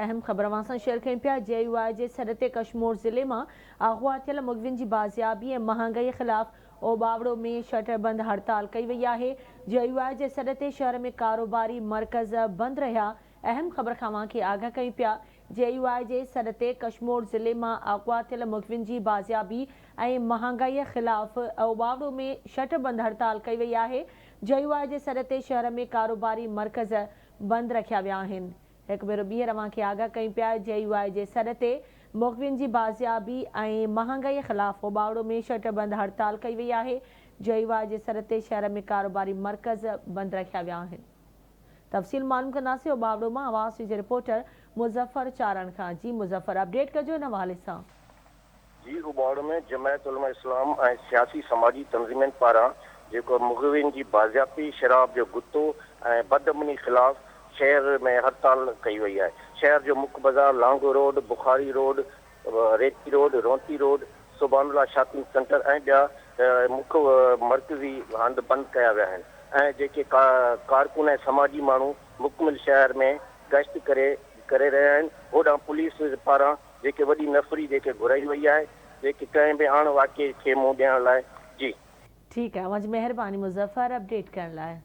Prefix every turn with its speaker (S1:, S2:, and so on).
S1: اهم خبر اوهان سان شيئر ڪيون پيا، جي يو آء جي سڏ تي ڪشمور ضلعي مان اغوا ٿيل مغوين جي بازيابي ۽ مهانگائي خلاف اوٻاوڙو ۾ شٽر بند هڙتال ڪئي وئي آهي، جي يو آء جي سڏ تي شهر ۾ ڪاروباري مرڪز بند رهيا، اهم خبر کان اوهان کي آگاهه ڪيون پيا، جي يو آء جي سڏ تي ڪشمور ضلعي مان اغوا ٿيل مغوين جي بازيابي ۽ مهانگائي خلاف اوٻاوڙو ۾ شٽر بند هڙتال ڪئي وئي آهي، جي يو آء جي سڏ تي شهر ۾ ڪاروباري مرڪز بند رکيا ويا آهن. هڪ ڀيرو ٻيهر اوهان کي آگاهه ڪيون پيا جي يو آء جي سڏ تي مغوين جي بازيابي ۽ مهانگائي خلاف اوٻاوڙو ۾ شٽر بند هڙتال ڪئي وئي آهي، جي يو آء جي سڏ تي شهر ۾ ڪاروباري مرڪز بند رکيا ويا آهن. تفصيل معلوم ڪنداسين اوٻاوڙو مان آواز جي رپورٽر مظفر چارڻ کان جي مظفر اپڊيٽ ڪجو ان حوالي سان.
S2: جي اوٻاوڙو ۾ جمعيت علماء اسلام ۽ سياسي سماجي تنظيمن پاران جيڪو مغوين جي بازيابي، شراب جو گتو ۽ بدامني خلاف شهر ۾ هڙتال ڪئي وئي آهي. شهر جو مک بازار Lango road, Bukhari road, Reti road, Ronti road, Subhan Allah shopping centre ۽ ٻيا مک مرڪزي هنڌ بند ڪيا ويا آهن ۽ جيڪي ڪارڪن ۽ سماجي ماڻهو مڪمل شهر ۾ گشت ڪري ڪري رهيا آهن. هوڏانهن پوليس پاران جيڪي وڏي نفري جيڪي گهرائي وئي آهي جيڪي ڪنهن به اڻ واقعي کي منهن ڏيڻ لاء جي.
S1: ٺيڪ آهي اوهان جي مهرباني مظفر اپڊيٽ ڪرڻ لاء.